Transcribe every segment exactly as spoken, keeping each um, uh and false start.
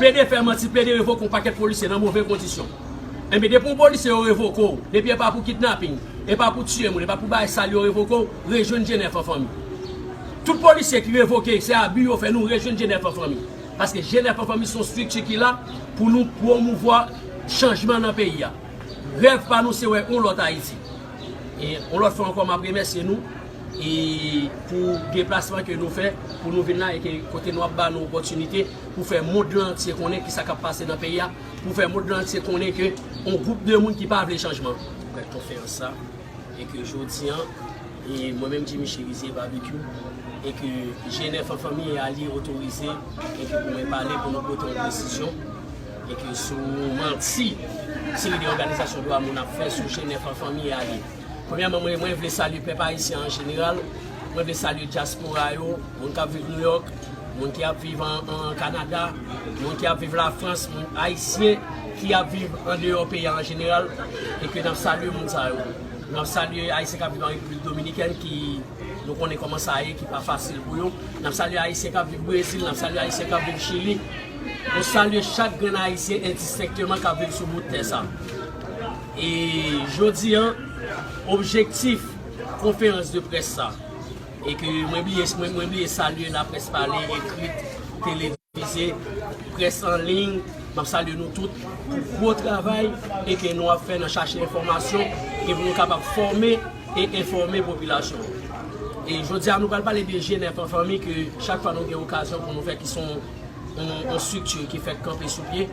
Plede fè manti, plede revoke yon pakèt polisye nan move kondisyon. Enben, depi yon polisye yo revoke w, depi e pa pou kidnaping, e pa pou tiye moun, e pa pou bagay sal yo revoke w, rejwenn Jenèf an fanmi. Tout polisye ki revoke, se abi yo fè, nou rejwenn Jenèf an fanmi. Paske Jenèf an fanmi se yon estrikti ki la pou nou pwomouvwa chanjman nan peyi a. Rèv pa nou se wè yon lòt Ayiti. E yon lòt fwa ankò, m ap remèsye nou e pou deplasman ke nou fè pou nou vin la e ke kote nou ap ba nou opòtinite pou fè mond lan antye konnen kisa k ap pase nan peyi a, pou fè mond lan antye konnen ke yon gwoup de moun ki pa vle chanjman. Fè konferans sa e ke jodi an, e mwen menm Jimmy Cherizier Barbecue e ke Jenèf an fanmi e alye otorize e ke pou mwen pale pou nou pote yon desizyon e ke sou manti seri de òganizasyon dwa moun ap fè sou Jenèf an fanmi e alye. Premyèman, mwen, mwen vle salye pèp ayisyen an jeneral. Mwen vle salye dyaspora yo, moun k ap viv Nouyòk, moun ki ap viv an, an Kanada, moun ki ap viv Lafrans, moun ayisyen ki ap viv andeyò peyi a an jeneral, e ke n ap salye moun sa yo. N ap salye ayisyen k ap viv an Repiblik Dominikèn ki nou konnen kòman sa ye, ki pa fasil pou yo. N ap salye ayisyen k ap viv Brezil, n ap salye ayisyen k ap viv Chili. Nou salye chak grenn ayisyen endistenkteman k ap viv sou bout tè sa. E jodi an, objektif konferans de près sa, e ke mwen bliye, mwen, mwen bliye salye laprès pale, ekrit, televize, près an liy, m ap salye nou tout pou gwo travay e ke nou ap fè nan chache enfòmasyon e pou nou kapab fòme e enfòme popilasyon. E jodi a, nou pral pale de Jenèf an fanmi ke chak fwa nou gen okazyon pou nou fè ki se yon, yon, yon estrikti ki fèk kanpe sou pye,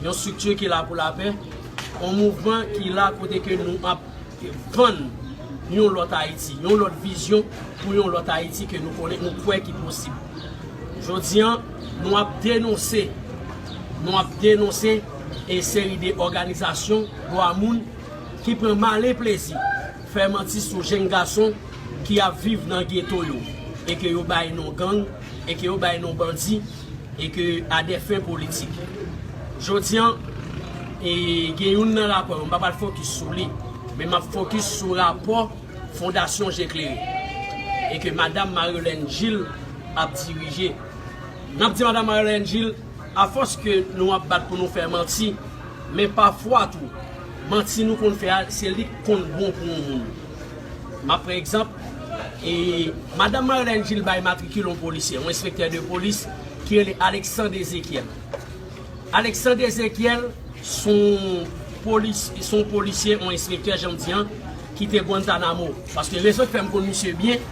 yon estrikti ki la pou lapè, yon mouvman ki la kote ke nou ap vann yon lòt Ayiti, yon lòt vizyon pou yon lòt Ayiti ke nou konnen, nou kwè ki posib. Jodi an, nou ap denonse, nou ap denonse e seri de òganizasyon dwa moun ki pran malen plezi fè manti sou jenn gason ki ap viv nan geto yo e ke yo bay non gang e ke yo bay non bandi e ke a des fins politiques. Jodi an, e gen youn nan rapò yo, m pa pral fokis sou li, men m ap fokis sou rapò Fondasyon Je Klere e ke Madanm Marilène Gilles ap dirije. N ap di Madanm Marilène Gilles, afòs ke nou ap bat pou nou fè manti, men pafwa tou, manti nou konn fè a, se li k konn bon pou yon moun. M ap pran egzanp, e Madanm Marilène Gilles bay matrikil yon polisye, yon enspektè de polis ki rele Alexandre Ezekiel. Alexandre Ezekiel se yon polis, se yon polisye, yon enspektè, jan m di an, ki te Guantanamo. Paske rezon ki fè m konn misye byen,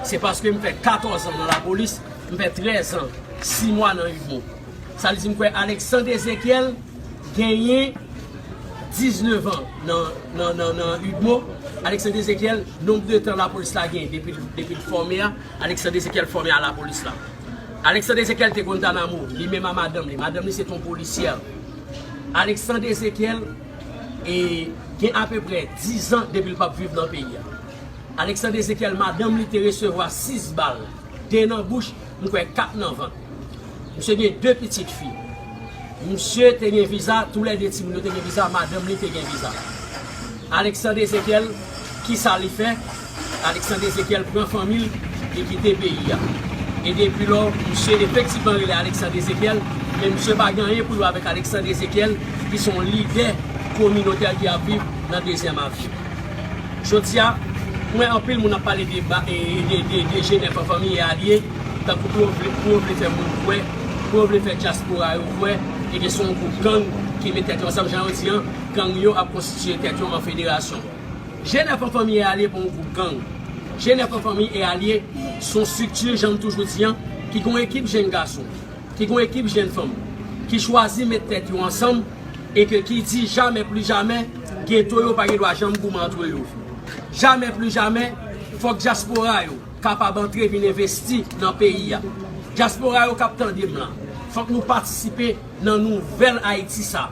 se paske m fè katòz an nan lapolis, m fè trèz an, sis mwa nan UDMO. Sa vle di m kwè Alexandre Ezekiel genyen diznèf an nan, nan, nan, nan UDMO. Alexandre Ezekiel, nonb de tan lapolis la genyen depi, depi l fòme a, Alexandre Ezekiel fòme a lapolis la. Alexandre Ezekiel te Guantanamo, li menm a madanm li. Madanm li se te yon polisyè. Alexandre Ezekiel e gen apeprè diz an depi l p ap viv nan peyi a. Alexandre Ezekiel, madanm li te resevwa sis bal, de nan bouch, m kwè kat nan vant. Misye gen de pitit fi. Misye te gen viza, toulède timoun yo te gen viza, madanm li te gen viza. Alexandre Ezekiel, kisa li fè? Alexandre Ezekiel pran fanmi l, li kite peyi a. E depi lò, misye efektivman rele Alexandre Ezekiel, men misye pa gen anyen pou l wè avèk Alexandre Ezekiel, ki se yon lidè kominotè ki ap viv nan Dezyèm Avni. Jodi a, m wè anpil moun ap pale de, ba- e, de, de, de Jenèf an fanmi e alye, tankou pou yo vle, pou yo vle fè moun kwè, pou yo vle fè dyaspora yo kwè, e ke se yon gwoup gang ki met tèt yo ansanm, jan yo di an, gang yo ap konstitiye tèt yo an federasyon. Jenèf an fanmi e alye pa yon gwoup gang. Jenèf an fanmi e alye se yon estrikti, jan m toujou di an, ki gen yon ekip jenn gason, ki gen yon ekip jenn fanm, ki chwazi met tèt yo ansanm e ke ki di jamè pli jamè, geto yo pa gen dwa janm goumen antre yo. Jamè pli jamè, fòk dyaspora yo kapab antre vin envesti nan peyi a. Dyaspora yo k ap tande m lan, fòk nou patisipe nan nouvèl Ayiti sa.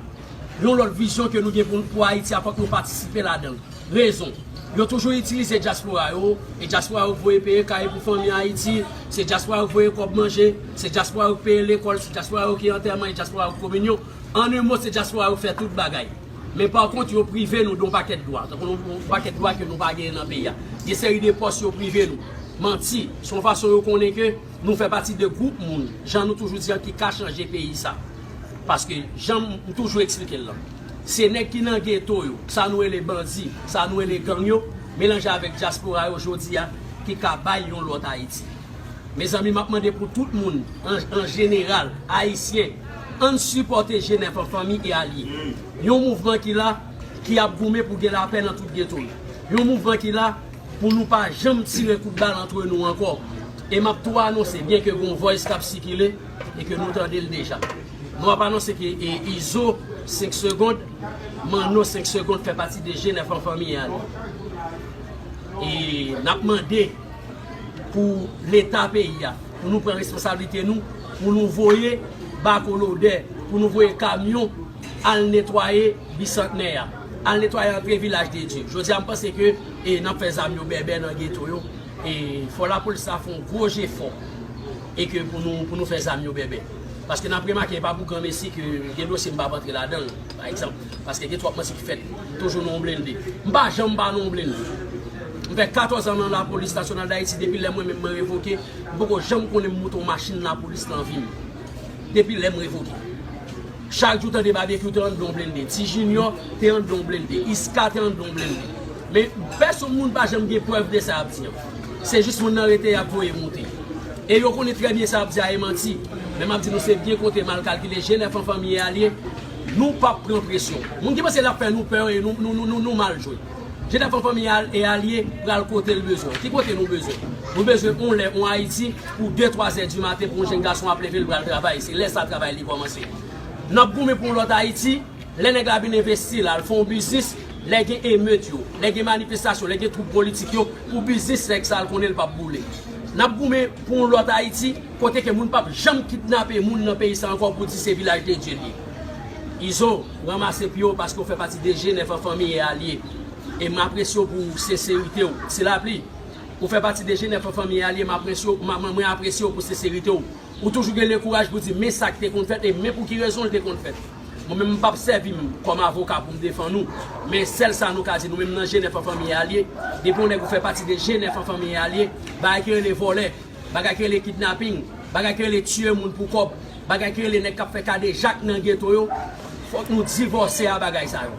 Yon lòt vizyon ke nou gen pou, pou Ayiti a, fòk nou patisipe ladan l. Rezon. Yo toujou itilize dyaspora yo, e dyaspora yo voye peye kay pou fanmi Ayiti, se dyaspora yo voye kòb manje, se dyaspora yo peye lekòl, se dyaspora yo ki antèman, e dyaspora yo kominyon. An en mo, se dyaspora yo fè tout bagay. Men pa kont, yo prive nou de yon pakèt dwa. Tankou yon, yon pakèt dwa ke nou pa genyen nan peyi a. Gen seri de pòs yo prive nou. Manti, se yon fason yo konnen ke nou fè pati de gwoup moun, jan nou toujou di an, ki ka chanje peyi sa. Paske, jan m toujou eksplike l lan, se nèg ki nan geto yo, sa nou rele bandi, sa nou rele gang yo, melanje avèk dyaspora yo jodi a, ki ka bay yon lòt Ayiti. Mezanmi, m ap mande pou tout moun, an, an jeneral, ayisyen, ann sipòte G nèf an fanmi e alye. Yon mouvman ki la, ki ap goumen pou gen lapè nan tout geto yo. Yon mouvman ki la, pou nou pa janm tire kout bal antre nou ankò. E m ap tou anonse, byen ke gon voice k ap sikile e ke nou tande l deja. Nou ap anonse ke e, Izo senk segonn, Manno senk segonn fè pati de G nèf an fanmi an. E n ap mande pou Leta peyi a, pou nou pran responsablite nou, pou nou voye bakolodè, pou nou voye kamyon al netwaye Bisantnè a, al netwaye antre Vilaj de Dye. Jodi a, m panse ke e, n ap fè zam yo bèbè nan geto yo. E fò lapolis la fè yon gwo jefò e ke pou nou, pou nou fè zam yo bèbè. Paske n ap remake, e pa pou granmesi ke gen dosye m p ap antre ladan l, pa egzanp. Paske gen twòp manti ki fèt toujou nan yon blende. M pa janm pa nan yon blende. M fè katòz an nan Lapolis Nasyonal d Ayiti, depi lè mwen menm mwen revoke, m poko janm konnen m moute yon machin lapolis nan vi m. Depi lè m revoke. Chak jou tande Babekyou te anndan yon blende, Ti Jinyò te anndan yon blende, Iska te anndan yon blende. Men pèsonn moun pa janm gen prèv de sa y ap di an. Se jis moun nan rete y ap voye moute. E yo konnen trè byen sa y ap di a e manti. Men m ap di nou se byen konte mal kalkile, G nèf an fanmi e alye, nou p ap pran presyon. Moun ki panse l ap fè nou pè e nou, nou, nou, nou, nou mal jwe. G nèf an fanmi e alye pral kote l bezwen. Ki kote nou bezwen? Nou bezwen yon lè, yon Ayiti, pou de, twa zè di maten, pou yon jenn gason ap leve, l pral travay. Se lè sa travay li kòmanse. N ap goumen pou yon lòt Ayiti, lè nèg la vin envesti la, l fè yon biznis, lè gen emet yo, lè gen manifestasyon, lè gen twoup politik yo, pou biznis nèg sa l konnen l p ap boule. N ap goumen pou yon lòt Ayiti, kote ke moun p ap janm kidnape moun nan peyi sa ankò pou di se Vilaj de Dye l ye. Izo, ranmase pye w paske w fè pati de G nèf an fanmi e alye. E m apresye w pou senserite w. Ti Lapli, ou fè pati de G nèf an fanmi e alye, m apresye w, m, m, mwen apresye w pou senserite w. Ou toujou gen le kouraj pou di men sa k te konn fèt e men pou ki rezon l te konn fèt. Mwen menm m p ap sèvi m kòm avoka pou m defann ou. Men sèl sa nou ka di, nou menm nan G nèf an fanmi e alye, depi yon nèg ou fè pati de G nèf an fanmi e alye, bagay ki rele vòlè, bagay ki rele kidnaping, bagay ki rele tiye moun pou kòb, bagay ki rele nèg k ap fè kadejak nan geto yo, fòk nou divòse a bagay sa yo.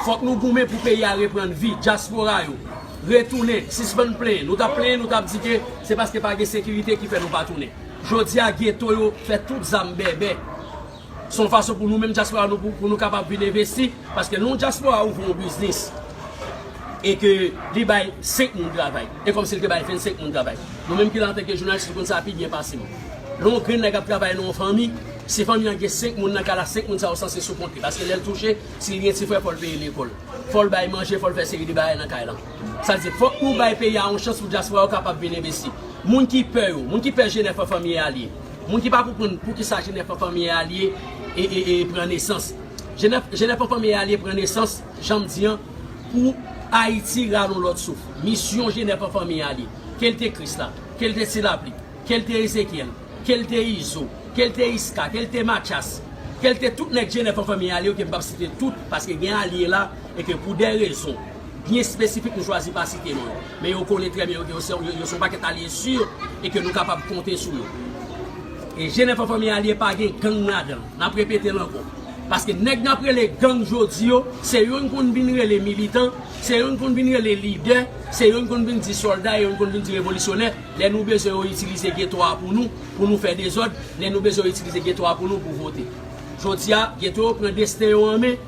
Fòk nou goumen pou peyi a reprann vi, dyaspora yo retounen, sispann plenyen. Nou t ap plenyen, nou t ap di ke se paske pa gen sekirite ki fè nou pa tounen. Jodi a, geto yo fè tout zam bèbè. Se yon fason pou nou menm dyaspora nou, pou, pou nou kapab vin envesti, paske lè yon dyaspora ouvri yon biznis, e ke li bay senk moun travay, e kòmsi li te bay vennsenk moun travay. Nou menm ki la antanke jounalis, nou konn sa pi byen pase m. Lè yon grenn nèg ap travay nan yon fanmi, si fanmi an gen senk moun nan kay la, senk moun sa yo sanse sou kont li, paske lè l touche, si l gen ti frè, fò l peye lekòl, fò l bay manje, fò l fè seri de bagay nan kay lan. Sa vle di, fòk nou bay peyi a yon chans pou dyaspora yo kapab vin envesti. Moun ki pè yo, moun ki pè G nèf an fanmi e alye, moun ki pa konprann poukisa G nèf an fanmi e alye e, e, e pran nesans. G nèf, G nèf an fanmi e alye pran nesans, jan m di an, pou Ayiti rale yon lòt souf. Misyon G nèf an fanmi e alye, ke l te Kris la, ke l te Ti Lapli, ke l te Ezekyèl, ke l te Izo, ke l te Iska, ke l te Matchas, ke l te tout nèg G nèf an fanmi e alye yo, ke m p ap site tout, paske gen alye la, e ke pou de rezon byen espesifik nou chwazi pa site non yo. Men yo konnen trè byen yo, yo se, yo, yo se yon pakèt alye si e ke nou kapab konte sou yo. E G nèf an fanmi e alye pa gen gang ladan l. N ap repete l ankò. Paske nèg n ap rele gang jodi yo, se yo n konn vin rele militan, se yo n konn vin rele lidè, se yo n konn vin di sòlda, e yo n konn vin di revolisyonè. Lè nou bezwen yo itilize geto a pou nou, pou nou fè dezòd, lè nou bezwen yo itilize geto a pou nou, pou vote. Jodi a, geto yo pran desten yo an men,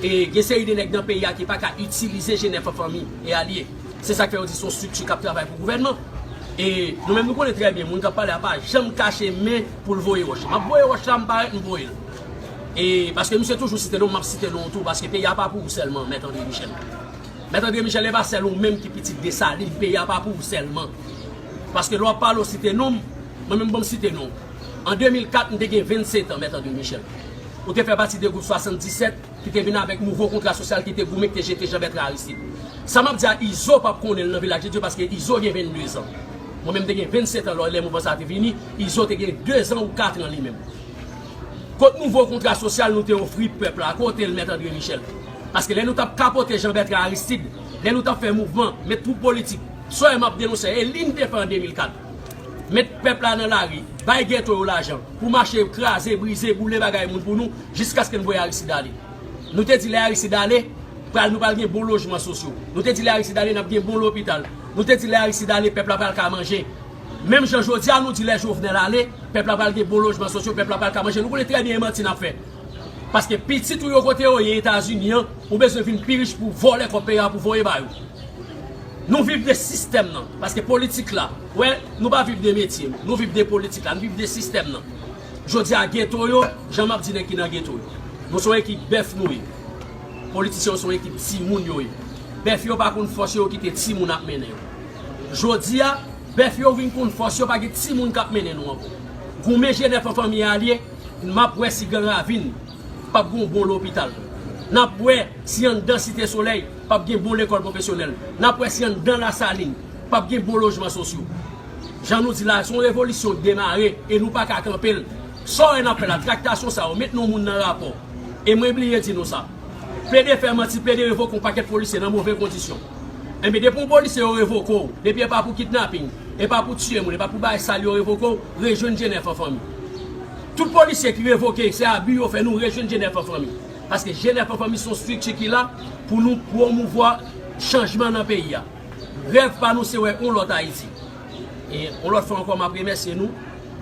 e gen seri de nèg nan peyi a ki pa ka itilize G nèf an fanmi e alye. Se sa k fè yo di se yon estrikti k ap travay pou gouvènman. E nou menm nou konnen trè byen, moun k ap pale a pa janm kache men pou l voye wòch. M ap voye wòch la, m parèt, m voye l. E paske misye toujou site non m, m ap site non w tou, paske peyi a pa pou ou sèlman, Mèt André Michel. Mèt André Michel, e pa sèl ou menm ki pitit Desalin, peyi a pa pou ou sèlman. Paske lè w ap pale, w site non m, mwen menm, ban m site non w. An de mil kat, m te gen vennsetan, Mèt André Michel. Ou te fè pati de gwoup swasanndisèt ki te vin avèk nouvo kontra sosyal ki te goumen, ki te jete Jean Bertrand Aristide. Sa m ap di a, Izo p ap konnen l nan Vilaj de Dye, paske Izo gen venndezan. Mwen menm, m te gen vennsetan lè, lè mouvman sa a te vini, Izo te gen dezan ou katran li menm. Kot nouvo kontra sosyal nou te ofri pèp la? Kote l, Mèt André Michel? Paske lè nou t ap kapote Jean Bertrand Aristide, lè nou t ap fè mouvman, met twoup politik, sa w wè m ap denonse, e li n te fè an de mil kat. Met pèp la nan lari, bay geto yo lajan pou mache kraze, brize, boule bagay moun pou nou, jiskaske n voye Aristide ale. Nou te di lè Aristide ale, pral, nou pral gen bon lojman sosyo. Nou te di lè Aristide ale, n ap gen bon lopital. Nou te di lè Aristide ale, pèp la pral ka manje. Menm jan jodi a, nou di lè Jovenel ale, pèp la pral gen bon lojman sosyo, pèp la pral ka manje. Nou konnen trè byen e manti n ap fè. Paske pitit ou yo kote yo ye Etazini an, ou bezwen vin pi rich pou vòlè kòb peyi a pou voye ba yo. Nou viv de sistèm nan, paske politik la, wè, nou pa viv de metye, nou viv de politik la, nou viv de sistèm nan. Jodi a geto yo, jan m ap di nèg ki nan geto yo. Nou se yon ekip bèf nou ye. Politisyen yo se yon ekip timoun yo ye. Bèf yo pa konn fòs yo, yo kite timoun ap mennen yo. Jodi a, bèf yo vin konn fòs yo, pa gen timoun k ap mennen nou ankò. Goumen G nèf an fanmi alye, n ap wè si Gran Ravin p ap gen yon bon lopital. N ap wè si anndan Site Solèy p ap gen bon lekòl pwofesyonèl. N ap wè si anndan Lasalin p ap gen bon lojman sosyo. Jan nou di la, se yon revolisyon k demare e nou pa ka kanpe l. Sa w wè n ap fè la, traktasyon sa yo, met nou moun nan rapò. E mwen bliye di nou sa. Plede fè manti, plede revoke yon pakèt polisye nan move kondisyon. Enben, depi yon polisye yo revoke w, depi e pa pou kidnaping, e pa pou tiye moun, e pa pou bagay sal yo revoke w, rejwenn G nèf an fanmi. Tout polisye ki revoke, se abi yo fè, nou rejwenn G nèf an fanmi. Paske G nèf an fanmi se yon estrikti ki la pou nou pwomouvwa chanjman nan peyi a. Rèv pa nou se wè yon lòt Ayiti. E yon lòt fwa ankò, m ap remèsye nou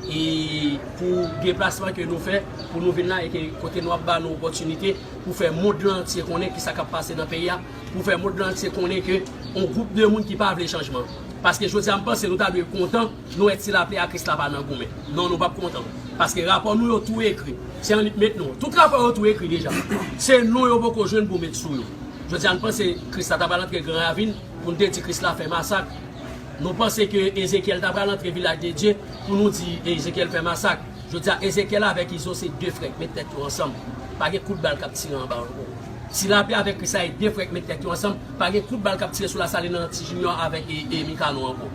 e pou deplasman ke nou fè, pou nou vin la e ke kote nou ap ba nou opòtinite pou fè mond lan antye konnen kisa k ap pase nan peyi a, pou fè mond lan antye konnen ke yon gwoup de moun ki pa vle chanjman. Paske jodi a, m panse nou ta dwe kontan, nou wè ti lapli a Kris la pa nan goumen. Non, nou p ap kontan. Paske rapò nou yo tou ekri. Se an li met nou. Tout rapò yo tou ekri deja. Se non yo poko jwenn pou met sou yo. Jodi a, n panse Kris la ta pral antre Gran Ravin pou n te di Kris la fè masak. Nou panse ke Ezekyèl ta pral antre Vilaj de Dye pou nou di Ezekyèl fè masak. Jodi a, Ezekyèl avèk Izo se de frè k met tèt yo ansanm. Pa gen kout bal k ap tire anba ankò. Ti lapli avèk Kris la e de frè k met tèt yo ansanm. Pa gen kout bal k ap tire sou Lasalin nan Ti Junior avèk e, e Mikano ankò.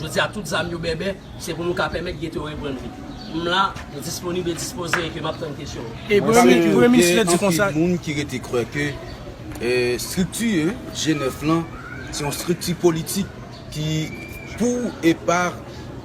Jodi a, tout zam yo bèbè, se pou nou ka pèmèt geto yo reprann vi. M la, m disponib e dispoze e ke m ap tann kesyon yo. E Mwen Premye, se Premye Minis gen te di konsa. Anpil moun ki rete kwè ke, eh, estrikti G nèf lan, se yon estrikti politik ki pou e pa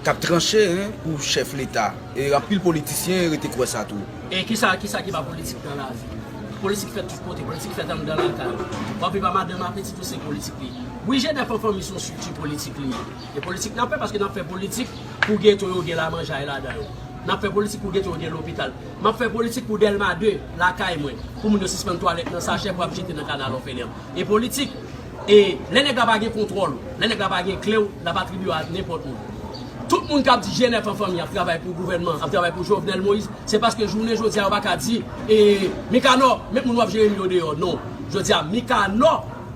k ap tranche, en, pou chèf Leta. E anpil politisyen rete kwè sa tou. E kisa, kisa ki pa politik nan lavi? Politik fèt tout kote, politik fèt anndan lakay ou. W ap viv a madanm a pitit ou, se politik li ye. Wi, G nèf an fanmi se yon estrikti politik li ye. E politik n ap fè paske n ap fè politik pou geto yo gen lamanjay ladan yo. N ap fè politik pou geto yo gen lopital. M ap fè politik pou Dèlma de, lakay mwen, pou moun yo sispann twalèt nan sachè pou ap jete nan kanal òfelen an. E politik, e lè nèg la pa gen kontwòl ou, lè nèg la pa gen kle w, l ap atribye w a nenpòt moun. Tout moun k ap di G nèf an fanmi ap travay pou gouvènman, ap travay pou Jovenel Moïse, se paske jounen jodi a yo pa ka di, e, Mikanò, met moun w ap jere m yo deyò. Non. Jodi a, Mikanò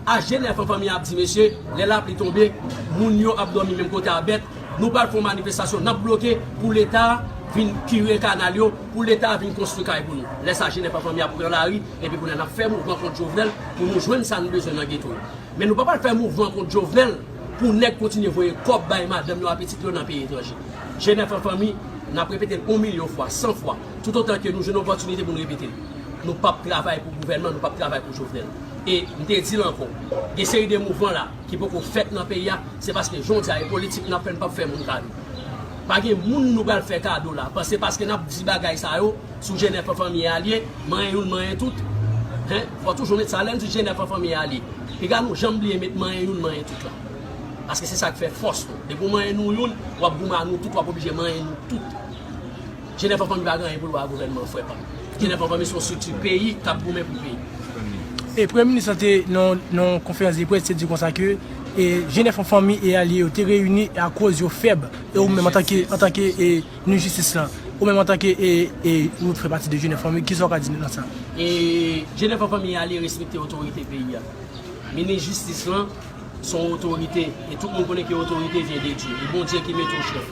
a G nèf an fanmi ap di, mesye, lè lapli tonbe, moun yo ap dòmi menm kote a bèt, nou pral fè yon manifestasyon, n ap bloke pou Leta vin kire kanal yo, pou Leta vin konstwi kay pou nou. Lè sa, G nèf an fanmi ap pran lari, epi kounye a n ap fè mouvman kont Jovenel pou nou jwenn sa nou bezwen nan geto yo. Men nou pa pral fè mouvman kont Jovenel pou nèg kontinye voye kòb bay madanm yo a pitit yo nan peyi etranje. G nèf an fanmi, n ap repete l yon milyon fwa, san fwa, toutotan ke nou jwenn opòtinite pou n repete l. Nou p ap travay pou gouvènman, nou p ap travay pou Jovenel. E m te di l ankò, gen seri de mouvman la ki poko fèt nan peyi a, se paske jodi a e politik n ap fè, n p ap fè moun kado. Pa gen moun nou pral fè kado la. Panse paske n ap di bagay sa yo, sou G nèf an fanmi e alye, manyen youn, manyen tout. Hen? Fò toujou met sa lè n di G nèf an fanmi e alye. Piga nou janm bliye met manyen youn, manyen tout la. Paske se sa k fè fòs nou. Depi w manyen nou youn, w ap goumen a nou tout, w ap oblije manyen nou tout. G nèf an fanmi pa gen anyen pou l wè a gouvènman, frè pa m. G nèf an fanmi se yon estrikti peyi k ap goumen pou peyi. E Premye Minis lan te nan, nan konferans de près, te di konsa ke, e, G nèf an fanmi e alye yo te reyini akoz yo fèb. E ou menm antanke, antanke, e, Minis jistis lan, ou menm antanke, e, e, ou fè pati de G nèf an fanmi, kisa w ka di nou nan sa? E, G nèf an fanmi e alye respekte otorite peyi a. Minis jistis lan se yon otorite, e tout moun konnen ke otorite vyen de Dye. E Bondye ki mete w chèf.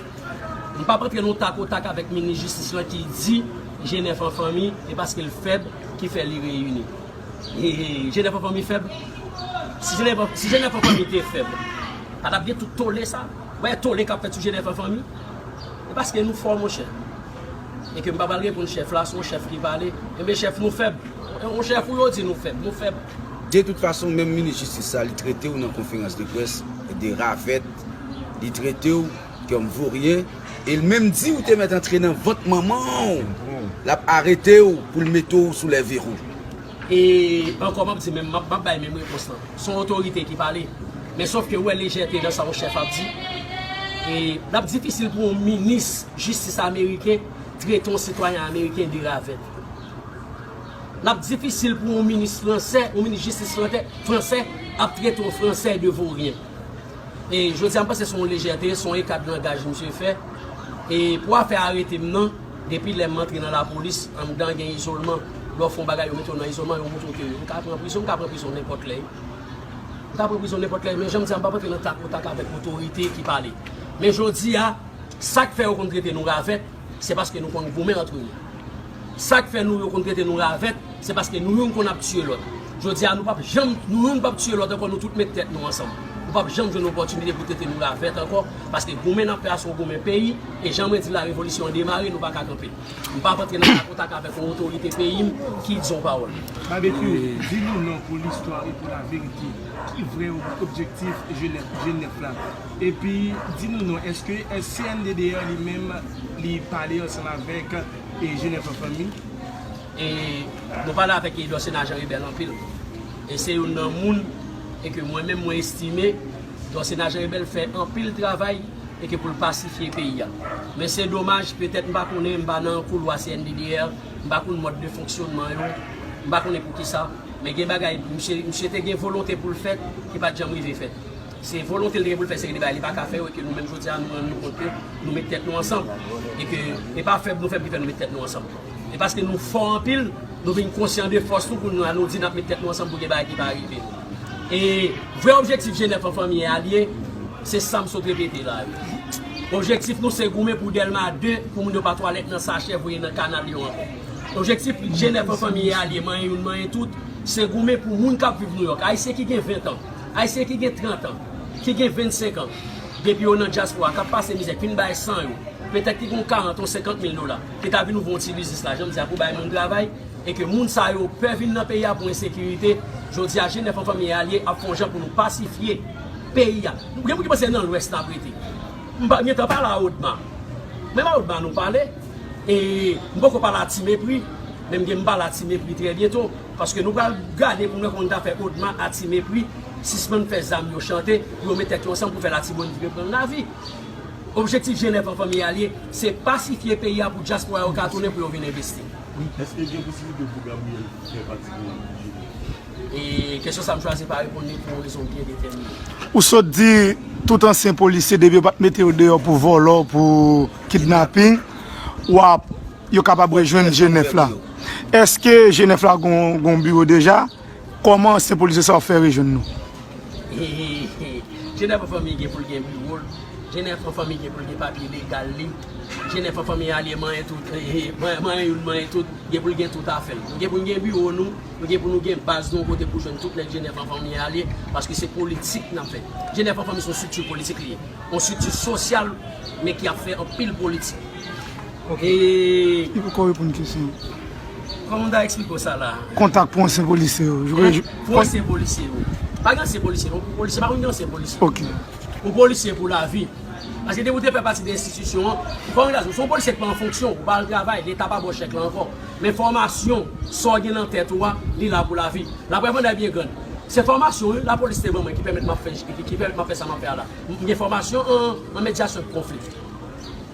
M p ap antre nan tak o tak avèk minis jistis lan ki di G nèf an fanmi, e paske l fèb ki fè li reyini. E, e, G nèf an fanmi fèb? Si G nèf an, si G nèf an fanmi te fèb, pa t ap gen tout tole sa. Ou wè tole k ap fèt sou G nèf an fanmi? E paske nou fò, monchè. E ke m pa pral reponn chèf la, se yon chèf ki pale. Enben, chèf, nou fèb. Yon chèf ou yo di nou fèb, nou fèb. De tout fason, menm minis jistis sa, li trete w nan konferans de près de ravèt, li trete w kòm voryen, E l menm di ou te mèt antre nan vant manman w, l ap arete w pou l mete w sou lèverou. E ankò, m ap di menm, m ap, m ap bay menm repons lan. Se yon otorite ki pale. Men sòf ke ou wè lejète nan sa yon chèf ap di. E l ap difisil pou yon minis jistis ameriken trete yon sitwayen ameriken de ravèt. L ap difisil pou yon minis fransè, yon minis jistis fransè, fransè ap trete yon fransè de voryen. E jodi a, m panse se yon lejète, se yon eka de langaj misye fè. E pou afè arete m nan, depi lè m antre nan lapolis, anndan gen izolman. Lè w fè yon bagay, yo mete w nan izolman, yo montre w ke m ka pran prizon, m ka pran prizon nenpòt lè. M ka pran prizon nenpòt lè, men jan m di a, m p ap antre nan tak pou tak avèk otorite ki pale. Men jodi a, sa k fè yo konn trete nou ravèt, se paske nou konn goumen antre nou. Sa k fè nou yo konn trete nou ravèt, se paske nou youn konn ap tiye lòt. Jodi a, nou p ap janm, nou youn p ap tiye lòt ankò, nou tout met tèt nou ansanm. Ou p ap janm jwenn opòtinite pou trete nou ravèt ankò, paske goumen n ap fè a se yon goumen peyi, e jan mwen di la revolisyon an demare, nou pa ka kanpe. M p ap antre nan kontak avèk yon otorite peyi m ki di yon pawòl. Babekyou, di nou non pou listwa e pou laverite. Ki vrè ob-, objektif Jenèf, Jenèf la? Epi, di nou non, èske, èske C N D D R li menm, li pale ansanm avèk, e, Jenèf an fanmi? E nou pale avèk Dorcénat Jean Rebel anpil. E se youn nan moun, e ke mwen menm mwen estime, Dorcénat Jean Rebel fè anpil travay, e ke pou l pasifye peyi a. Men se domaj, petèt m pa konnen, m pa nan koulwa C N D D R, m pa konn mòd de fonksyonman yo, m pa konnen poukisa, men gen bagay, misye, misye te gen volonte pou l fèt, ki pa t janm rive fèt. Se volonte l te gen pou l fè seri de bagay li pa ka fè yo, e ke nou menm jodi a, nou rann nou kont ke nou met tèt nou ansanm. E ke e pa fèb nou fèb ki fè nou met tèt nou ansanm. E paske nou fò anpil, nou vin konsyan de fòs nou pou nou, nou di n ap met tèt nou ansanm pou gen bagay ki pa rive nou. E vrè objektif Jenèf an fanmi e alye, se sa m sot repete la yo. Objektif nou se goumen pou Dèlma de, pou moun yo pa twalèt nan sachè voye nan kanal yo ankò. Objektif Jenèf an fanmi e alye, manyen youn, manyen tout, se goumen pou moun k ap viv Nouyòk. Ayisyen ki gen ven tan, Ayisyen ki gen trant an, ki gen vennsenk an, depi yo nan dyaspora, k ap pase mizè, k fin bay san yo, petèt ki gen yon karant, yon senkant mil dola, ki ta vin ouvri yon ti biznis la, jan m di a, pou bay moun travay, e ke moun sa yo pè vin nan peyi a pou ensekirite, jodi a, Jenèf an fanmi e alye ap fè yon jan pou nou pasifye peyi a. Gen moun ki panse nan Lwès n ap rete. M pa, m gentan pale a Odma. Menm a Odma nou pale, e m poko pale a Ti Mepri, men m gen m pale a Ti Mepri trè byento, paske nou pral gade pou nou wè kòman nou ta fè Odma a Ti Mepri sispann fè zam yo chante, pou yo met tèt yo ansanm pou fè Latibonit reprann lavi. Objektif Jenèf an fanmi e alye, se pasifye peyi a pou dyaspora yo ka tounen pou yo vin envesti. Èske gen posiblite pou Gabriel fè pati de Jenèf? E kesyon sa a m chwazi pa reponn li pou yon rezon byen detèmine. Ou sot di tout ansyen polisye, depi yo pa t mete yo deyò pou vòlò, pou kidnaping, w ap, yo kapab rejwenn Jenèf la. Èske Jenèf la gon, gon biwo deja? Kòman ansyen polisye sa yo fè rejwenn nou? Jenèf an fanmi gen pou l gen biwo l. Jenèf an fanmi gen pou l gen papye legal li. Jenèf an fanmi alye manyen tout, manyen, manyen youn, manyen tout, gen pou l gen tout afè l. Nou gen pou n gen biwo nou, nou gen pou nou gen baz nou, yon kote pou jwenn tout nèg Jenèf an fanmi alye, paske se politik n ap fè. Jenèf an fanmi se yon estrikti politik li ye. Yon estrikti sosyal, men ki ap fè anpil politik. Ok. E li poko reponn kesyon. Kòman m ta eksplike w sa la? Kontak pou ansyen polisye yo. Hein? Pou ansyen polisye yo. Pa gen ansyen polisye, non. Pou polisye, pa konn gen ansyen polisye. Ok. Pou polisye, pou lavi. Paske depi w te fè pati de enstitisyon an, ou pa angaje w. Si yon polisye ki pa an fonksyon, ou pa al travay, Leta pa ba w chèk la ankò. Men fòmasyon, sa w gen nan tèt ou a, li la pou lavi. Laprèv an dènye byen grann. Se fòmasyon, wi, lapolis te ban mwen ki pèmèt m ap fè, ki, ki pèmèt m ap fè sa m ap fè a la. M gen fòmasyon an, an medyasyon de konfli.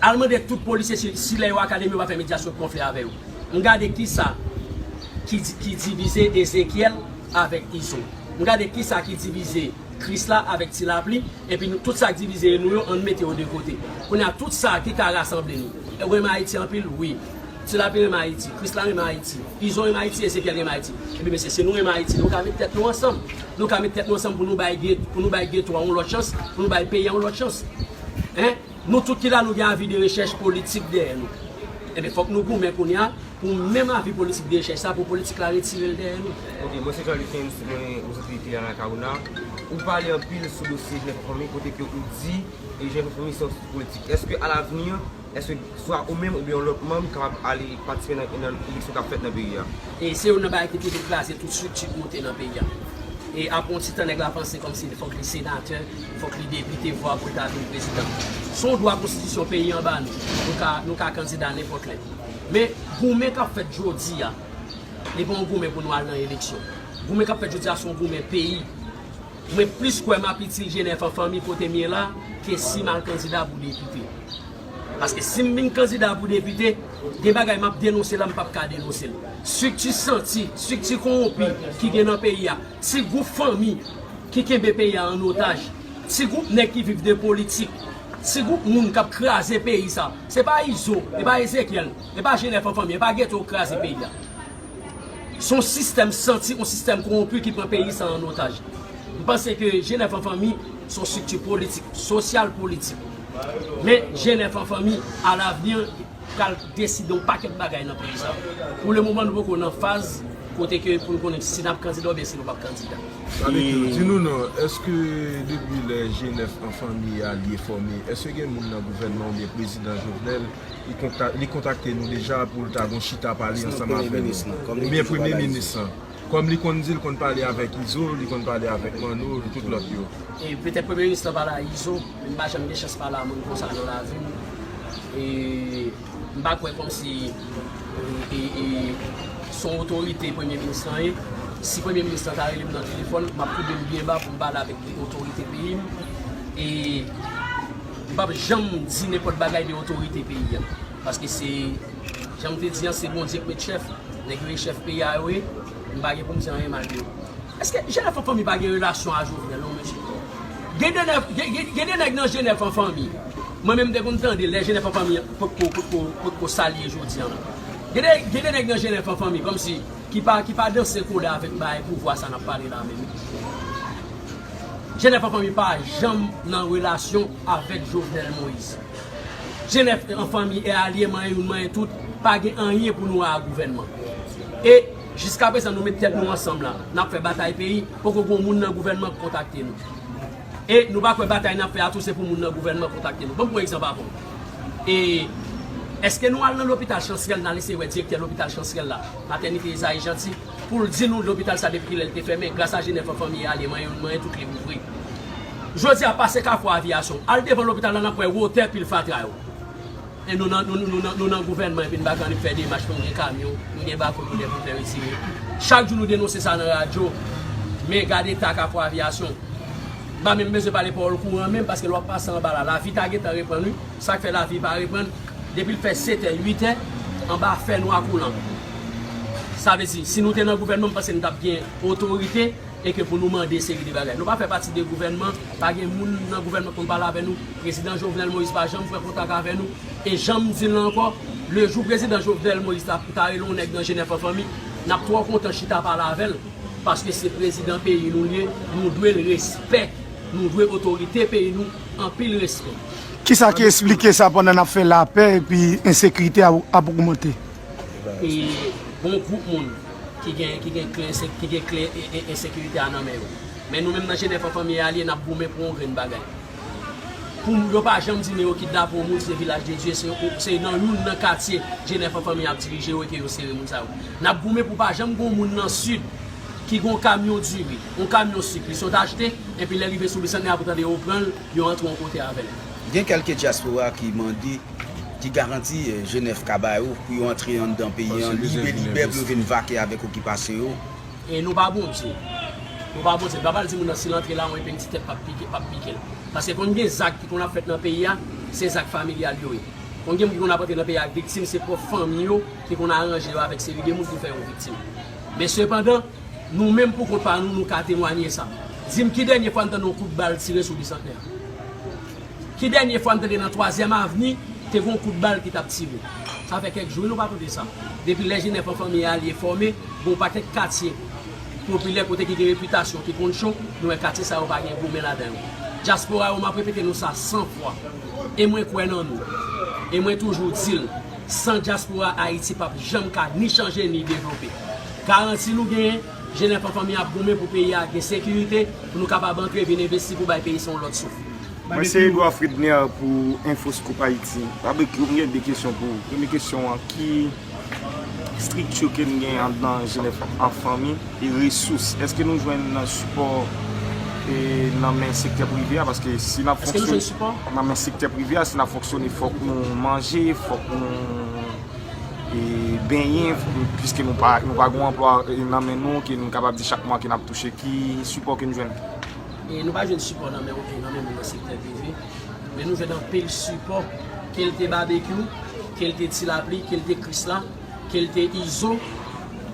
Al mande tout polisye si, si lè yo akademi yo pa fè medyasyon de konfli avè yo. M gade kisa ki, di- ki divize Ezekyèl avèk Izo. M gade kisa ki divize Krisla avèk Ti Lapli, epi nou, tout sa k divize nou yo, ann mete yo de kote. Kounye a, tout sa ki ka rasanble nou. Ou renmen Ayiti anpil? Wi. Ti Lapli renmen Ayiti, Krisla renmen Ayiti, Izo renmen Ayiti, Ezekyèl renmen Ayiti. Ebyen, mesye, si nou renmen Ayiti, nou ka met tèt nou ansanm. Nou ka met tèt nou ansanm pou nou bay get-, pou nou bay geto a yon lòt chans, pou nou bay peyi a yon lòt chans. Hein? Nou tout ki la, nou gen avi de rechèch politik dèyè nou. Ebyen, fòk nou goumen kounye a pou menm avi politik de rechèch sa, pou politik la retire l dèyè nou. Ok, mwen se Charlie Kens, mwen, mwen soti Triana Kaouna. Ou pale anpil sou dosye Jenèf an fanmi, kote ke ou di, e, Jenèf an fanmi se yon estrikti politik. Èske alavni, èske swa ou menm oubyen yon lòt manm kapab ale patisipe nan, nan eleksyon k ap fèt nan peyi a? E se youn nan bagay ki toujou kraze tout estrikti ki monte nan peyi a. E apre yon ti tan, nèg la panse kòmsi fòk li senatè, fòk li depite, vwa pou l ta vin prezidan. Se yon dwa konstitisyon peyi an ba nou. Nou ka, nou ka kandida nenpòt lè. Men goumen k ap fèt jodi a, li pa yon goumen pou nou al nan eleksyon. Goumen k ap fèt jodi a se yon goumen peyi. Mwen plis kwè m ap itil G nèf an fanmi kote m ye la ke si m al kandida pou depite. Paske si m vin kandida pou depite, gen bagay m ap denonse la m p ap ka denonse l. Estrikti santi, estrikti kowonpi ki gen nan peyi a, ti gwoup fanmi ki kenbe peyi a an otaj, ti gwoup nèg ki viv de politik, ti gwoup moun k ap kraze peyi sa. Se pa Izo, e pa Ezekyèl, e pa G nèf an fanmi, e pa Geto k kraze peyi a. Se yon sistèm santi, yon sistèm kowonpi ki pran peyi sa an otaj. M panse ke G nèf an fanmi se yon estrikti politik, sosyal politik. Men G nèf an fanmi, alavni, pral deside yon pakèt bagay nan peyi sa. Pou le moman, nou poko nan faz kote ke pou n konnen si n ap kandida oubyen si nou p ap kandida. Sa vle di, di nou non, èske depi lè G nèf an fanmi a li fòme, èske gen moun nan gouvènman oubyen prezidan Jovenel li konta- li kontakte nou deja pou l ta gon chita pale ansanm avè nou? Oubyen premye minis lan? Kòm li konn di l konn pale avèk Izo, li konn pale avèk Manno, tout lòt yo. E petèt premye minis lan pale a Izo, men m pa janm gen chans pale a moun konsa nan lavi m. E m pa kwè kòmsi e, e, e, se yon otorite premye minis lan ye. Si premye minis lan ta rele m nan telefòn, m ap koube m byen ba pou m pale avèk otorite peyi m. E m p ap janm di nenpòt bagay de otorite peyi a. Paske se, jan m te di an, se Bondye k met chèf. Nèg yo e chèf peyi a yo ye. M pa gen pou m di anyen mal de yo. Èske G nèf an fanmi pa gen relasyon a Jovenel, non, mesye? Gen de nèg, gen, gen, gen de nèg nan G nèf an fanmi. Mwen menm m te konn tande lè G nèf an fanmi potko, potko, potko sa l ye jodi an la. Gen de, gen de nèg nan G nèf an fanmi, kòmsi, ki pa, ki pa danse kole avèk bagay pouvwa sa n ap pale la menm. G nèf an fanmi pa janm nan relasyon avèk Jovenel Moïse. G nèf an fanmi e alye manyen youn manyen tout, pa gen anyen pou nou wè a gouvènman. E jiska prezan nou met tèt nou ansanm la, n ap fè batay peyi, poko gon moun nan gouvènman k kontakte nou. E nou pa kwè batay n ap fè a tou se pou moun nan gouvènman kontakte nou. Ban m pran egzanp avè w. E èske nou al nan lopital Chansrèl, n al eseye wè direktè lopital Chansrèl la, Matènite Esaïe Jeanty, pou l di nou lopital sa depi kilè l te fèmen, gras a G nèf an fanmi e alye manyen youn manyen tout li ouvri. Jodi a pase Kafou Aviyasyon, al devan lopital la n ap wè wotè pil fatra yo. E nou nan, nou, nou, nou nan, nou nan gouvènman epi n pa gen annik fè demach pou n gen kamyon, n gen bako lounè pou n fè retire. Chak jou nou denonse sa nan radyo. Men gade eta Kafou Aviyasyon. M pa menm bezwen pale pawòl kouran menm, paske lè w ap pase anba la, lavi ta gentan reprann wi. Sa k fè lavi pa reprann? Depi l fè setè, uitè, anba fènwa koulan. Sa vle di, si nou te nan gouvènman, m panse n t ap gen otorite e ke pou nou mande seri de bagay. Nou pa fè pati de gouvènman, pa gen moun nan gouvènman k konn pale avè nou. Prezidan Jovenel Moïse pa janm pran kontak avè nou. E jan m di l la ankò, lejou prezidan Jovenel Moïse ta, ta rele yon nèg nan G nèf an fanmi, n ap twò kontan chita pale avè l. Paske se prezidan peyi nou l ye, nou dwe l respè, nou dwe otorite peyi nou anpil respè. Kisa ki esplike sa pandan n ap fè lapè epi ensekirite a ap ogmante? E gon gwoup moun ki gen, ki gen kle, ki gen kle e, e, ensekirite a nan men yo. Men nou menm nan G nèf an fanmi e alye, n ap goumen pou yon grenn bagay. Pou yo pa janm di men yo kidnape yon moun, se Vilaj de Dye, se, se nan youn nan katye G nèf an fanmi ap dirije yo e ke yo sere moun sa yo. N ap goumen pou pa janm gon moun nan Sid ki gon kamyon diri, yon kamyon sik, li sot achte, epi lè rive sou Bisantnè a pou tande yo pran l, yo antre yon kote avè l. Gen kèlke dyaspora ki mande, ki garanti, eh, G nèf ka ba yo pou yo antre anndan peyi an libelibè pou yo vin vake avèk okipasyon yo. E nou pa Bondye. Nou pa Bondye. Nou pa pral di moun nan si l antre la, yon epen ti tèt p ap pike, p ap pike l. Paske konn gen zak ki konn ap fèt nan peyi a, se zak familyal yo ye. Konn gen moun ki konn ap antre nan peyi a ak viktim, se pwòp fanmi yo ki konn aranje yo avèk seri de moun pou fè yo viktim. Men sepandan, nou menm pou kont pa nou, nou ka temwanye sa. Di m ki dènye fwa n tande yon kout bal tire sou Bisantnè a? Ki dènye fwa n tande nan Twazyèm Avni te gon kout bal ki t ap tire? Sa fè kèk jou wi nou pa tande sa. Depi lè G nèf an fanmi e alye fòme, gon pakèt katye popilè kote ki gen repitasyon ki konn cho, nou wè katye sa yo pa gen goumen ladan yo. Dyaspora yo, m ap repete nou sa san fwa. E mwen kwè nan nou. E mwen toujou di l, san dyaspora Ayiti p ap janm ka ni chanje ni devlope. Garanti nou genyen, G nèf an fanmi ap goumen pou peyi a gen sekirite, pou nou kapab antre vin envesti pou bay peyi sa yon lòt souf. Mwen se Edouard Fredner pou Info Scoop Haïti. Fabrice, mwen gen de kesyon pou ou. Premye kesyon an, ki, ki Estrikti ke n gen anndan Jenèf an Fanmi e resous, èske nou jwenn sipò e nan men sektè prive a? Paske si n ap Èske nou jwenn fonksyone sipò? Nan men sektè prive a, si n ap fonksyone, fòk nou manje, fòk nou e, benyen, piske nou pa, nou pa gen anplwa e, nan men nou, ke nou kapab di chak mwa ke n ap touche. Ki sipò ke n jwenn? E nou pa jwenn sipò nan men okenn, nan men moun nan sektè prive. Men nou jwenn anpil sipò, ke l te Babekyou, ke l te Ti Lapli, ke l te Krisla, ke l te Izo,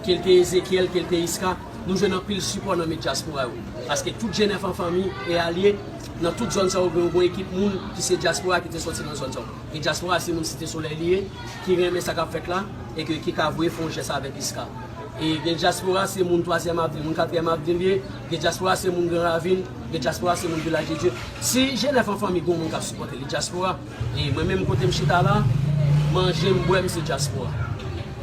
ke l te Ezekyèl, ke l te Iska. Nou jwenn anpil sipò nan men dyaspora yo. Paske tout Jenèf an Fanmi e alye, nan tout zòn sa yo, gen yon ekip moun ki se dyaspora ki te sòti nan zòn sa yo. E dyaspora se moun Site Solèy li ye, ki renmen sa k ap fèt la, e ke, ki ka voye fè yon jès avèk Iska. E gen dyaspora se moun Twazyèm Avni, moun Katriyèm Avni li ye, gen dyaspora se moun Gran Ravin, gen dyaspora se moun Vilaj de Dye. Si Jenèf an Fanmi gen yon moun k ap sipòte li, dyaspora. E mwen menm kote m chita la, manje m, bwè m, se dyaspora.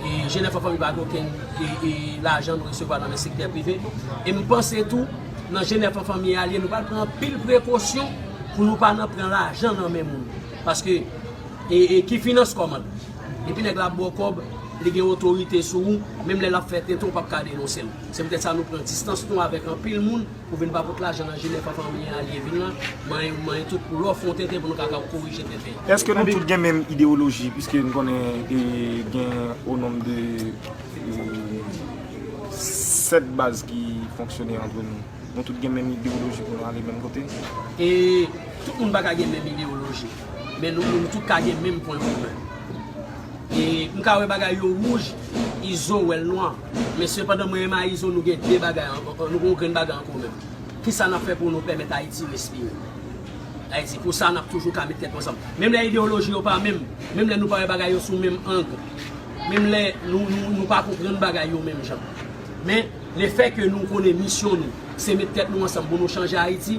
E Jenèf an Fanmi pa gen okenn e, e, lajan nou resevwa nan men sektè prive. E m panse tou, nan Jenèf an Fanmi e alye, nou pral pran anpil prekosyon pou nou pa nan pran lajan nan men moun. Paske, e, e, ki finans kòman? Depi nèg la ba w kòb, li gen otorite sou ou, menm lè l ap fè tenten, ou p ap ka denonse l. Se poutèt sa nou pran distans nou avèk anpil moun pou vin pa pot lajan nan Jenèf an Fanmi e alye vin la, manyen, manyen tout pou lè w fè yon tenten pou nou ka, ka korije tenten. Èske nou tout gen menm idewoloji, piske n konnen e, gen o nonm de e, sèt baz ki fonksyone antre nou? Nou tout gen menm idewoloji pou nou ale menm kote? E tout moun pa ka gen menm idewoloji, men nou, nou tout ka gen menm pwen komen. E m ka wè bagay yo wouj, Izo wè l nwa. Men sepandan, mwen menm a Izo, nou gen de bagay an, an, nou gen yon grenn bagay an komen. Kisa n ap fè pou nou pèmèt Ayiti respire? Ayiti, pou sa, n ap toujou ka met tèt nou ansanm. Menm lè idewoloji yo pa menm, menm lè nou pa wè bagay yo sou menm ang, menm lè nou, nou, nou pa konprann bagay yo menm jan. Men, lefètke nou konnen misyon nou, se met tèt nou ansanm pou nou chanje Ayiti,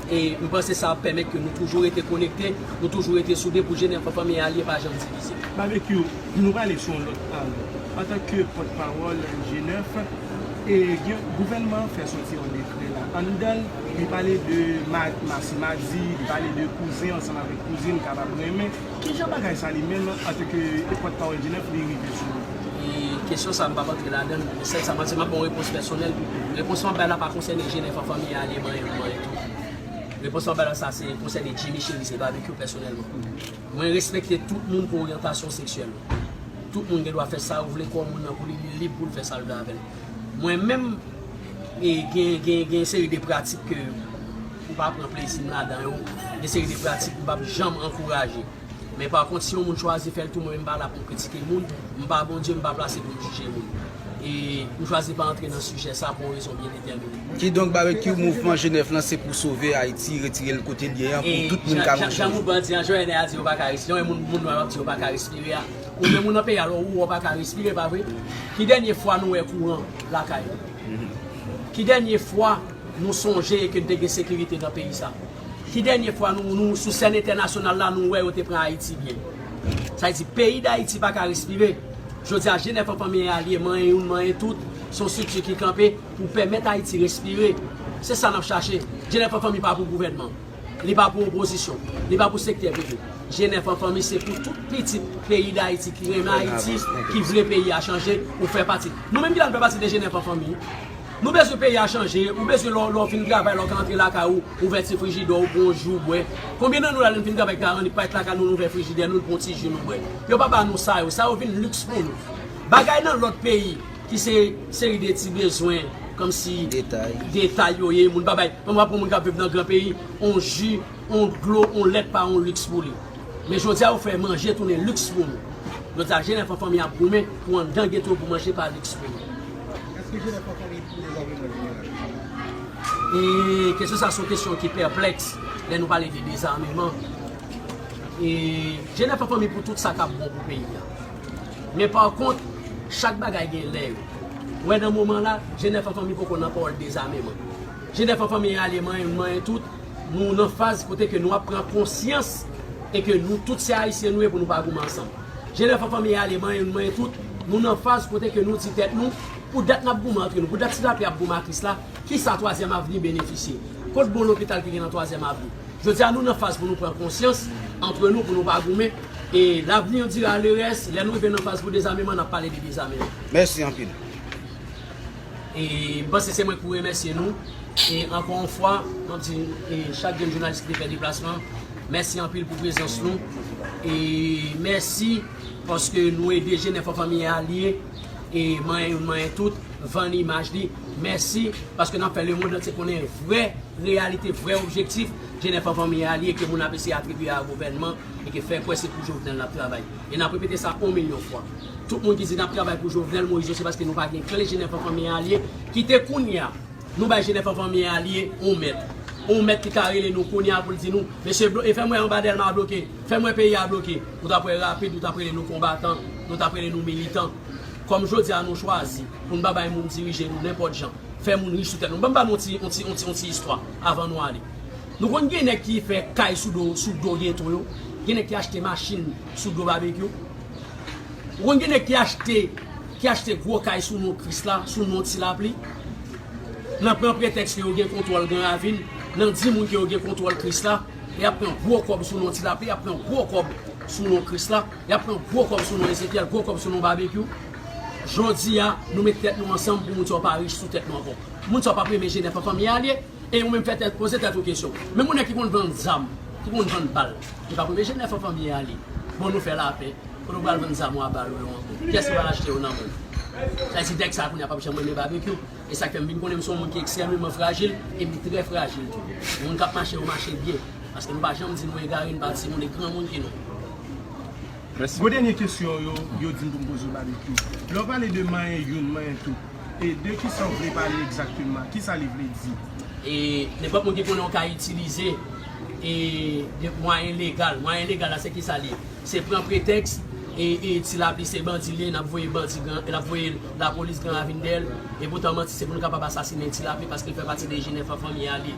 e m panse sa ap pèmèt ke nou toujou rete konekte, nou toujou rete soude pou Jenèf an Fanmi e alye pa janm divize. Babekyou, nou prale sou yon lòt ang. Antanke pòtpawòl Jenèf, e gen, gouvènman an fè soti yon dekrè la. Anndan l, li pale de ma-, masimadi, li pale de kouzen ansanm avèk kouzin kapab renmen. Kijan bagay sa li menm, antanke pòtpawòl Jenèf, li rive sou ou? E kesyon sa, m p ap antre ladan l. Sèl sa, m ap, se m ap ba w repons pèsonèl. Repons m ap bay la pa konsène Jenèf an Fanmi e alye manyen, manyen tou. Repons m ap bay la, sa se konsène Jimmy Chérizier Babekyou pèsonèlman. Mwen respekte tout moun pou oryantasyon seksyèl. Tout moun gen dwa fè sa yo vle, kò moun nan pou li, li lib pou l fè sa l vle avè l. Mwen menm, e, gen, gen, gen seri de pratik ke m pa pran plezi m ladan yo. Gen seri de pratik m p ap janm ankouraje. Men pa kont, si yon moun chwazi fè l tou, mwen menm m pa la pou m kritike moun. M pa Bondye, m pa plase pou m jije moun. E m chwazi pa antre nan sijè sa pou yon rezon byen detèmine. Kidonk, Babekyou, mouvman Jenèf lan se pou sove Ayiti, retire l kote l ye an, pou E tout moun jan, ka jan, jan manjè. Mouvman an di an, jan N R A di yo pa ka respire, yon moun, moun nwa yo ap di yo pa ka respire a. Ou menm ou nan peyi a, lè w wè w pa ka respire, pa vre? Ki dènye fwa nou wè kouran lakay nou? Ki dènye fwa nou sonje ke n te gen sekirite nan peyi sa? Ki dènye fwa nou, nou sou sèn entènasyonal la, nou wè yo te pran Ayiti byen? Sa vle di, peyi Dayiti pa ka respire. Jodi a, Jenèf an Fanmi e alye, manyen youn, manyen tout, se yon estrikti ki kanpe pou pèmèt Ayiti respire. Se sa n ap chache. Jenèf an Fanmi pa pou gouvènman. Li pa pou opozisyon. Li pa pou sektè prive. Jenèf an Fanmi se pou tout pitit peyi Dayiti ki renmen Ayiti, ki vle peyi a chanje, ou fè pati. Nou menm ki la, nou fè pati de Jenèf an Fanmi. Nou bezwen peyi a chanje, ou bezwen lè w, lè w fin travay, lè w ka antre lakay ou, ouvè ti frijidè w, pran yon ji w bwè. Konbyen nan nou la, lè n fin travay, ka annik parèt lakay nou, nou ouvè frijidè nou, n pran yon ti ji nou bwè? Yo pa ba nou sa yo, sa yo vin liks pou nou. Bagay nan lòt peyi, ki se seri de ti bezwen, kòmsi Detay. Detay yo ye, moun pa bay. Mwen pa pran moun k ap viv nan gran peyi, on ji, on dlo, on lèt pa on liks pou li. Men jodi a, yo fè manje tounen liks pou nou. Jodi a, Jenèf an Fanmi ap goumen pou anndan geto pou manje pa liks pou nou. Èske Jenèf an Fanmi pou dezameman jeneral? E kesyon sa se yon kesyon ki pèplèks lè nou pale de dezameman. E Jenèf an Fanmi pou tout sa k ap bon pou peyi a. Men pa kont, chak bagay gen lè yo. Ou wè nan moman la, Jenèf an Fanmi poko nan pawòl dezameman. Jenèf an Fanmi e alye manyen, manyen tout, nou nan faz kote ke nou ap pran konsyans e ke nou tout se Ayisyen nou ye pou nou pa goumen ansanm. Jenèf an Fanmi e alye manyen, manyen tout, nou nan faz kote ke nou di tèt nou, pou dat n ap goumen antre nou, pou dat Ti Lapli ap goumen ak Krisla, kisa Twazyèm Avni benefisye? Kot bon lopital ki gen nan Twazyèm Avni? Jodi a, nou nan faz pou nou pran konsyans antre nou, pou nou pa goumen, E l'avenir dira le reste, lè nou rive nan faz pou dezameman, n ap pale de dezameman. Mèsi anpil. E m panse se mwen ki pou remèsye nou. E ankò yon fwa, m ap di e chak grenn jounalis ki te fè deplasman, mèsi anpil pou prezans nou. E mèsi paske nou ede Jenèf an Fanmi Alye. E manyen youn, manyen tout, vann imaj li. Mèsi paske n ap fè lemonn antye konnen vrè reyalite, vrè objektif Jenèf an Fanmi Alye ke moun ap eseye atribye a gouvènman e ke fè kwè se pou Jovenel n ap travay. E n ap repete sa yon milyon fwa. Tout moun ki di n ap travay pou Jovenel Moïse yo, se paske nou pa gen kle Jenèf an Fanmi Alye. Kite kounye a, nou bay Jenèf an Fanmi Alye yon mèt. Yon mèt ki ka rele nou kounye a pou l di nou, mesye, blo- e fè m wè anba Dèlma bloke, fè m wè peyi a bloke. Ou t ap wè rapid, ou t ap rele nou konbatan, nou t ap rele nou militan. Kòm jodi a nou chwazi pou n pa bay moun dirije nou nenpòt jan, fè moun rich sou tèt nou. Ban m ba nou yon ti, yon ti, yon ti, yon ti istwa avan nou ale. Nou konn gen nèg ki fè kay sou do, sou do geto yo, gen nèg ki achte machin sou do babekyou. Ou konn gen nèg ki achte, ki achte gwo kay sou non Krisla, sou non Ti Lapli. Nan pran pretèks ke yo gen kontwòl Gran Ravin, nan di moun ke yo gen kontwòl Krisla, y ap pran gwo kòb sou non Ti Lapli, y ap pran gwo kòb sou non Krisla, y ap pran gwo kòb sou non Ezekyèl, gwo kòb sou non Babekyou. Jodi a, nou met tèt nou ansanm pou moun sa yo pa rich sou tèt nou ankò. Moun sa yo p ap renmen Jenèf an Fanmi Alye. E ou menm fè tèt, poze tèt ou kesyon. Menm yon nèg ki konn vann zam, ki konn vann bal, li p ap renmen Jenèf an Fanmi Alye. Bon, nou fè lapè. Kote w pral vann zam ou a bal ou yo ankò? Kiyès ki pral achte yo nan men w? Sa vle di nèg sa a kounye a p ap janm renmen Babekyou. E sa k fè m vin konnen m se yon moun ki ekstrèmeman frajil, e m trè frajil tou. Moun k ap mache yo mache byen. Paske nou pa janm di nou egare, nou pa di se moun e granmoun ki nou. Gwo dènye kesyon yo, yo di m pou m poze w Babekyou. Lè w pale de manyen youn, manyen tout, e de kisa w vle pale egzakteman? Kisa li vle di? E nenpòt moun ki konnen w ka itilize e de mwayen legal. Mwayen legal la se kisa li ye? Se pran pretèks e, e Ti Lapli se bandi li ye, n ap voye bandi gran, n ap voye lapolis Gran Ravin dèyè l. E poutan manti se pou nou kapab asasinen Ti Lapli paske l fè pati de Jenèf an Fanmi Alye.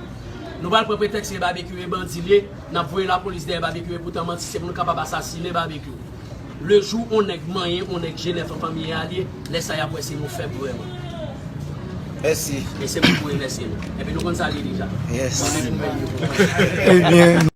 Nou pral pran pretèks se Babekyou e bandi li ye, n ap voye lapolis dèyè Babekyou e poutan manti se pou nou kapab asasinen Babekyou. Le jou yon nèg manyen, yon nèg Jenèf an Fanmi Alye, lè sa y ap wè se nou fèb vrèman. Mèsi. E se pou nou remèsye nou. Epi nou konn sa l ye deja. Yes. Mande pou mwen. Ebyen,